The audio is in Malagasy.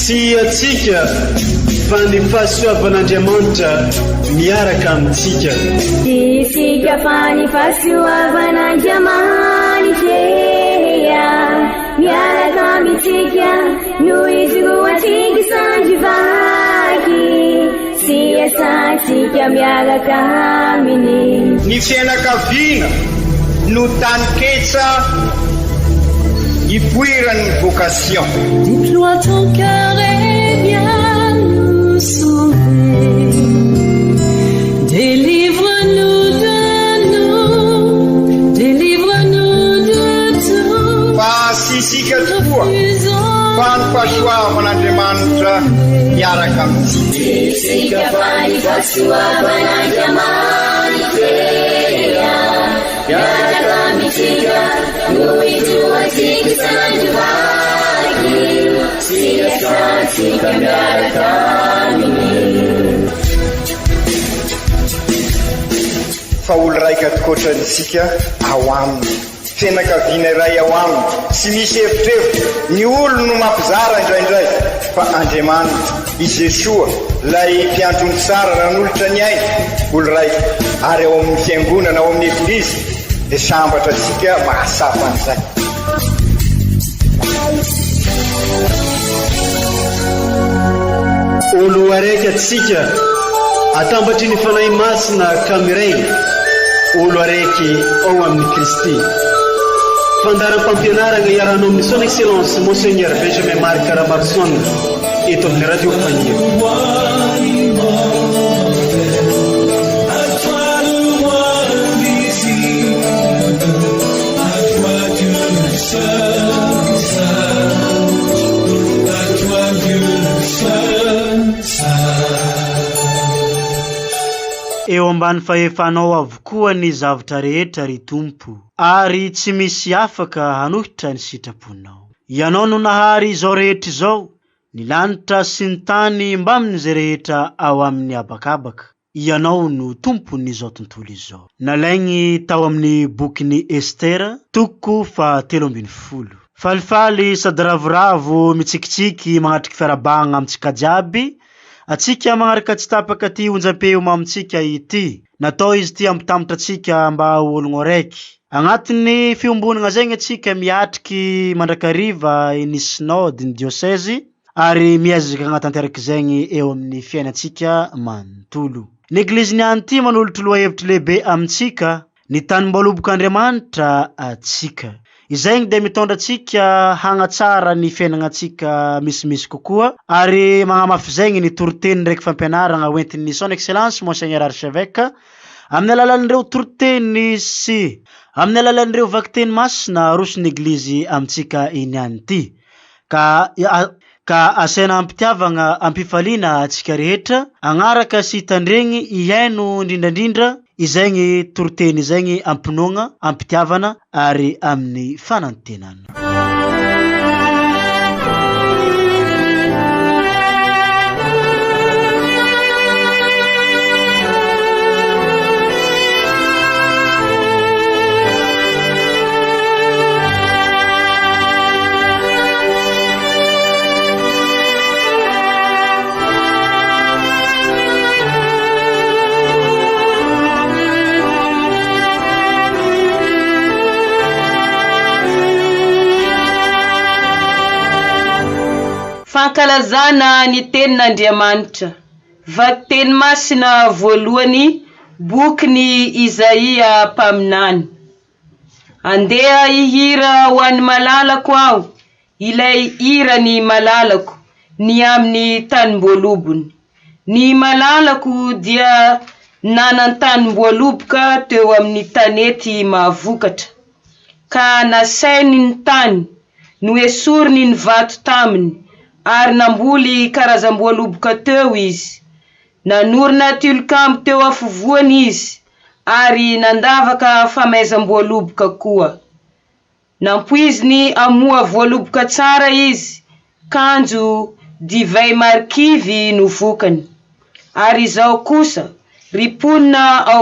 Tsy antsika fa ny fahasoavan'Andriamanitra miaraka amintsika. Tsy isika fa ny fahasoavan'Andriamanitra miaraka amintsika no ijoroantsika sandry vaky sy iasantsika miaraka aminy. Ny fianakaviana no taninketsa ipoiran'ny vocation. Déploie ton cœur et viens nous sauver. Délivre-nous de nous, délivre-nous de tout. Fa tsy isika tokoa fa ny fahasoavan'Andriamanitra miaraka amintsika. Tsy isika fa ny fahasoavan'Andriamanitra miaraka amintsika no ijoroantsika sandry vaky sy iasantsika miaraka aminy. Fa olo raika tokoatra isika ao aminy. Fianakaviana iray ao aminy. Tsy misy evitrevitra. Ny olo no mampizara indraindray. Fa Andriamanitra, i Jesoa, ilay mpiandry ondry tsara nanolotra ny ainy, olo raika. Ary ao amin'ny fiangonana, ao amin'ny eglizy, dia sambatra antsika mahatsapa an'izay. Olo araiky atsika, atambatry ny Fanahy Masina ka miray, olo araiky ao amin'i Kristy. Fandaharam-pampianarana iarahanao amin'ny Son Excellence Monseigneur Benjamin Marc Ramaroson eto amin'ny Radio Faniry. À toi le roi invisible, à toi Dieu seul saint, à toi Dieu seul saint. Eo ambany fahefanao avokoa ny zavatra rehetra ry Tompo, ary tsy misy afaka hanohitra ny sitraponao. Ianao no nahary izao rehetra izao, ny lanitra sy ny tany mbamin'izay rehetra ao amin'ny habakabaka. Ianao no tompon'izao tontolo izao. Nalaigny tao amin'ny bokin'i Estera, toko faha-13. Falifaly sady ravoravo mitsikitsiky magnatriky fiarahabagna amintsika jiaby, atsika magnaraka tsy tapaka ty onjam-peo mamintsika ity. Natao izy ty hampitambatra antsika mba ho ologno araiky. Agnatin'ny fiombonana zegny atsika miatriky mandrakariva ny synode ny diocèse ary miezaka hagnatanteraky zegny eo amin'ny fiainantsika manontolo. Ny eglizy niany ty manolotra lohahevitry lehibe amintsika ny tanim-boalobok'Andriamanitra atsika. Izay dia mitondra antsika hagnatsara ny fiainanantsika misimisy kokoa ary magnamafy zegny ny toriteny ndraiky fampianarana hoentin'ny Son Excellence Monseigneur Archevêque amin'ny alalan'ireo toriteny sy amin'ny alalan'ireo vakiteny masina aroson'ny eglizy amintsika iny any ity. Ka asaina ampitiavagna ampifaliana antsika rehetra agnaraka sy tandregny hihaino indrindrandrindra izegny toriteny izegny ampinoagna, ampitiavana ary amin'ny fanantenana. Fankalazana ny tenin'Andriamanitra. Vakiteny masina voalohany, bokin'i Izaia mpaminany. Andeha hihira ho an'ny malalako aho, ilay hiran'ny malalako, ny amin'ny tanim-boalobony. Ny malalako dia nanan-tanim-boaloboka teo amin'ny tanety mahavokatra, ka nasainy ny tany, noesoriny ny vato taminy, ary namboly karazam-boaloboka teo izy. Nanorina tilikambo teo afovoany izy, ary nandavaka famaizam-boaloboka koa. Nampoiziny hamoa voaloboka tsara izy, kanjo divay marikivy no vokany. Ary izao kosa, ry mponina ao.